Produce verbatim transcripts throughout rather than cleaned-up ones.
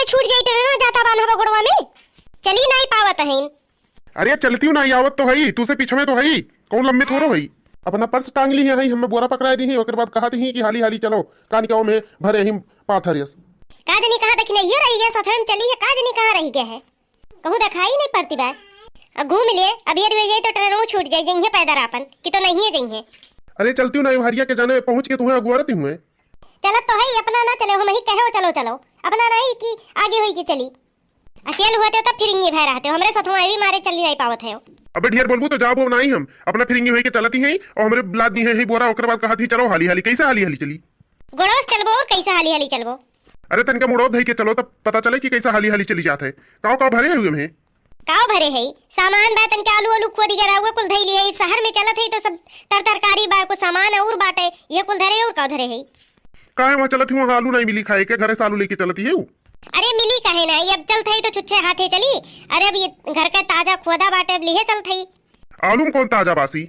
छूट जाई, ट्रेनवा जाता बान्हबो गोड़वा में, चली नाई पावत हईन। अरे चलतिउ नाई, आवत तो हई, तू से पीछे में तो हई, कौन लम्बे थोड़ो हई। अपना पर्स टांग ली है, हई हमें बोरा पकड़ाए दी है, ओकर बाद कहत ही कि हाली हाली चलो, कान के में भरे ही पाथर यस। का जनी कहाँ देखी नहीं, ये रही गया, साथ में चली है, का जनी कहाँ रही गया है, कहूँ देखाई नहीं पड़ती बा। अब घूम लिए, अब ये रुए जाई तो ट्रेनों छूट जाई, जइहे पैदल आपन, कि तो नहीं है जइहे। अरे चलतिउ नाई, हरिया के जाने पहुँच के तुम्हें अगुआरती हुए। चलत तो है ही, अपना ना चले, हम ही कहे हो चलो चलो, अपना नहीं कि आगे होई के चली। अकेल हुआ तो तब फिरिंगी भय रहते हो, हमरे साथ वहाँ भी मारे चली नहीं पावत है। अबे ढेर बोलबू तो जाबो नाई हम, अपना फिरिंगी होई के चलती है और हमरे लाद दी है ही बोरा, ओकर बाद कहत ही चलो हाली हाली, कैसे हाली हाली चली? गोड़वा से चलबो और कैसे हाली हाली चलबो? अरे तनिका मुड़ो धई के चलो, तब पता चले कि कैसे हाली हाली चली जात है। काव काव भरे हुए में? काव भरे है? सामान बा, तनिका आलू आलू खोदी गया हुआ कुल धई ली है। शहर में चलत है तो सब तर तरकारी बा, कुछ सामान और बाटे, ये कुल धरे और काव धरे है? काहे वहाँ चलत ही, वहाँ आलू नहीं मिली खाए के, घरे से आलू लेके चलती है उ? अरे मिली काहे ना, ये अब चलत है तो छुच्छे हाथे चली। अरे अब ये घर का ताजा खोदा बाटे, अब लिहे चलत है। आलू में कौन ताजा बासी?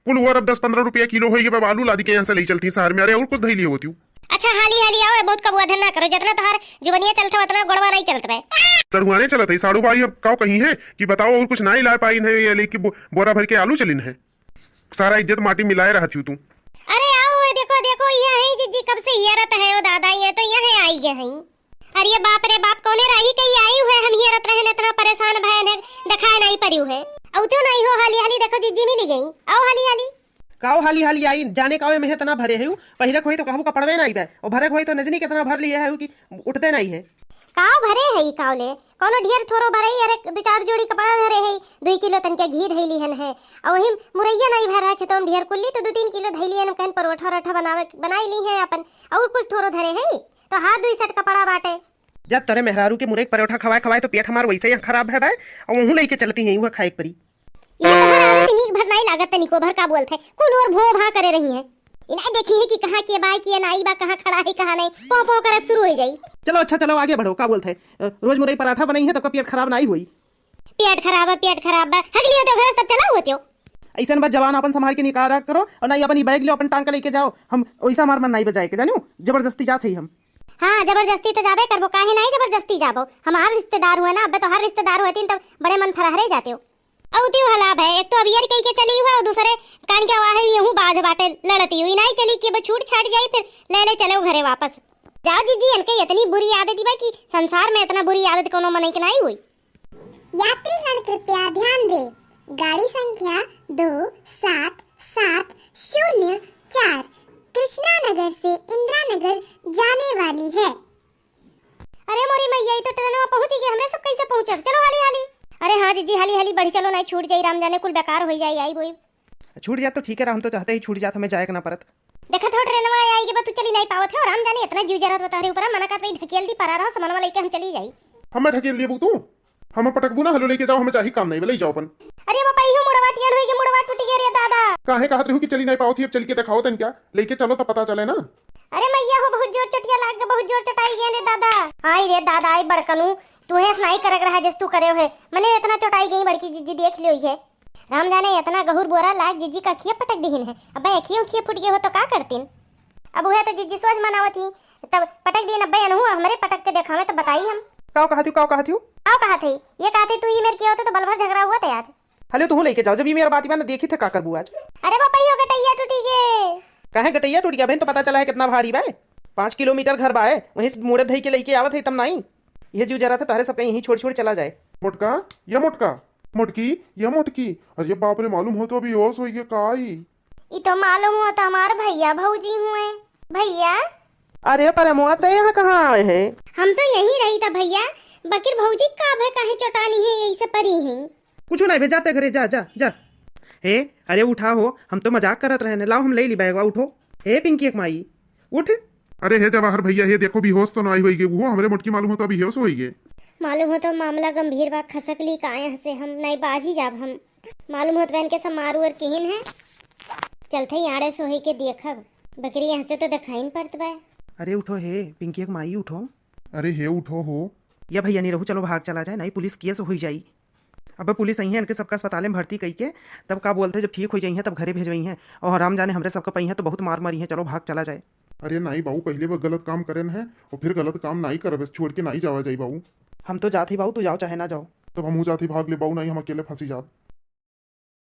कुल वो अरब दस पन्द्रह रुपया किलो होई, अब आलू लादी के यहाँ से ले चलती शहर में। अरे और कुछ धई लिए होती हूँ। अच्छा हाली हाली आओ, बहुत कबुआ धन ना करो, जितना तोहार जुबनिया चलत है उतना गोड़वा नहीं चलत बे। चढ़ुआने चलत है, साढ़ू भाई अब काव कहीं है कि बताओ और कुछ नहीं ला पाई है, ये लेके बो-, बोरा भर के आलू चलिन है। सारा इज्जत माटी मिलाए रहत हूँ तू। अरे आओ, ये देखो, देखो, ये है जिज्जी, कब से हियरत है, ओ दादा, ये तो यहाँ आई गए हैं। अरे बाप रे बाप, कौने राही कहीं आई हुए, हम हियरत रहन, इतना परेशान भयन है, दिखाए नहीं पड़ियो है। औ तो नहीं हो, हाली हाली देखो, जिज्जी मिली गई, आओ हाली हाली। काओ हाली हाली आई, जाने काओ में इतना भरे है, पहिरक होई तो कहबो कपड़वे नहीं बे, और भरक होई तो नजनी कितना भर लिए है कि उठते नहीं है। काओ भरे है ई काओ ले, कौनो ढेर थोरो भरे, अरे दो चार जोड़ी कपड़ा धरे है, दुई किलो तनके घी धैली हन है, और वही मुरैया नहीं भर रखे तो ढेर कुल्ली तो दो तीन किलो धैली हन, कहन परोठा रोठा बनावे, बनाई ली है अपन, और कुछ थोरो धरे है तो हाथ दुई सेट कपड़ा बाटे। जा तोरे मेहरारू के मुरई के परोठा खवाए खवाए तो पेट हमार वैसे ही खराब है बे, और वहू लेके चलती है, वह खाए के परी। ये तो हर आदमी नीक भर नहीं लागत, तनिको भर का बोलत है, कुल और भो भा करे रही है। इन्हें देखी है कि कहाँ के बाय किया नाई बा, कहाँ खड़ा है, कहाँ नहीं, पों पों करब शुरू हो जाई। चलो अच्छा, चलो आगे बढ़ो, का बोलत है? अ, रोज मुरई पराठा बनाई है, तब का पेट खराब नाई होई। पेट खराब है, पेट खराब बा, हग लियो तो घर तब चला हुआ त्यो। ऐसन बा जवान अपन संभाल के निकाला करो, और नहीं अपन ई बैग लियो, अपन टांग के लेके जाओ। हम वैसा हमार मन नहीं बजाए के, जानियो, जबरदस्ती जात है हम। हाँ, जबरदस्ती तो जाबे करबो, काहे नहीं जबरदस्ती जाबो? हमार रिश्तेदार हुआ ना, अब तो हर रिश्तेदार हुआ तीन तब बड़े मन फरहरे जाते हो। औ उतिउ हलाब है, एक तो अबियर कई के चली हुआ, और दूसरे कान के आवाज है, यहू बाज बाटे लड़ती हुई, नहीं चली कि अब छूट छाट जाई, फिर ले ले चलो घरे वापस। जाओ जीजी, इनके इतनी बुरी आदत बा कि संसार में इतना बुरी आदत कोनो मनई के नहीं हुई। यात्रीगण कृपया ध्यान दें, गाड़ी संख्या दो सात सात शून्य चार कृष्णा नगर से इंदिरा नगर जाने वाली है। अरे मोरी मैया, ई तो ट्रेनवा पहुंच गई, हमरे सब कैसे पहुंचब? चलो हाली हाली। अरे हाँ जीजी, हाली हाली बढ़ी चलो, नहीं छूट जाई, राम जाने कुल बेकार हो जाई, आई बोई। छूट जात तो ठीक है, हम तो चाहते ही छूट जात, हमें जाए के ना परत। देखत हो ट्रेनवा आई के बाद तू चली नहीं पावत है, और राम जाने इतना जीव जरत बता रहे ऊपर, मना करत वही ढकेल दी, परा रहो, सामानवा लेके हम चली जाई। हमें ढकेल दिए तू? हमें पटकबू ना, हलो लेके जाओ, हमें चाही काम नहीं, ले जाओ अपन। अरे बापा, इहो मुड़वा टियन होई के मुड़वा टूट गया रे दादा। काहे कहत रहू कि चली नहीं पावत ही, अब चल के दिखाओ तन क्या, लेके चलो तो पता चले ना। अरे मैया हो, बहुत जोर चोटिया लाग गए, बहुत जोर चोटाई गया रे दादा। आई रे दादा, आई बड़कनू, तू है स्नाई करक रहा जस तू करे है, मने इतना चोटाई गई बड़की जीजी देख लियो है। राम जाने इतना गहुर बोरा लाग जीजी का खिया पटक दिहिन है। अबे अखियों खिया फूट गए हो तो का करतीन? अब वह तो जीजी सोच मनावत ही, तब पटक दिन अब्बे अनहु हमरे पटक के देखावे तब बताई हम। काओ कहत हूँ, काओ कहत हूँ? काओ कहत है? ये कहते तू ई मेर किया होते तो बल भर झगड़ा हुआ था आज। हले तुहू लेके जाओ, जब ई मेर बात बा ना देखी थे का करबू आज। अरे बापा, यो गटैया टूटी गे। काहे गटैया टूट गया बहन? तो पता चला है कितना भारी बा। पाँच किलोमीटर घर बा है, वहीं से मोड़े धई के लेके आवत है तब नाई। ये जीव जरा था तहरे सबका यहीं छोड़ छोड़ चला जाए। मोटका, ये मोटका, मोटकी, ये मोटकी। अरे बाप रे, मालूम हो तो अभी होश होई गया का ई? ई तो मालूम हो तो हमार भैया भौजी हुए। भैया। अरे परमुआ, ते यहाँ कहाँ आए हैं? हम तो यहीं रही था भैया, बकिर भौजी का भे काहे चोटानी है, यही से परी हैं। कुछ नहीं बे, जाते घरे, जा, जा, जा। हे, अरे उठा हो, हम तो मजाक करत रहे ने, लाओ हम ले ली बैगवा, उठो। हे पिंकी एक माई, उठ। अरे हे जवाहर भैया, हे देखो बेहोश तो ना आई होई गे, वो हमरे मोटकी मालूम हो तो अभी होश होई गे। मालूम हो तो मामला गंभीर बा, खसक ली का यहाँ से हम नहीं बाजी जाब हम। मालूम होत बहन के सब मारू और किहिन है। चलते ही आड़े सोहे के देखब, बकरी यहाँ से तो दिखाई न पड़त बा। अरे उठो हे, पिंकी एक माई उठो। अरे हे उठो हो। या भैया नहीं रहू, चलो भाग चला जाए, नहीं पुलिस केस हुई जाई। अब पुलिस आई है, इनके सबका अस्पताल में भर्ती कई के, तब का बोलते जब ठीक हो जाई हैं तब घरे भेजवाई हैं। और राम जाने हमरे सबका पई हैं तो बहुत मार मारी हैं, चलो भाग चला जाए। अरे नाई बाऊ, पहिले वो गलत काम करेन है और फिर गलत काम नाई करबे, छोड़ के नाई जावा जाई बाऊ। हम तो जात ही बाऊ, तू जाओ चाहे ना जाओ। तब हमहू जात ही, भाग ले बाऊ, नाई हम अकेले फंसी जाब।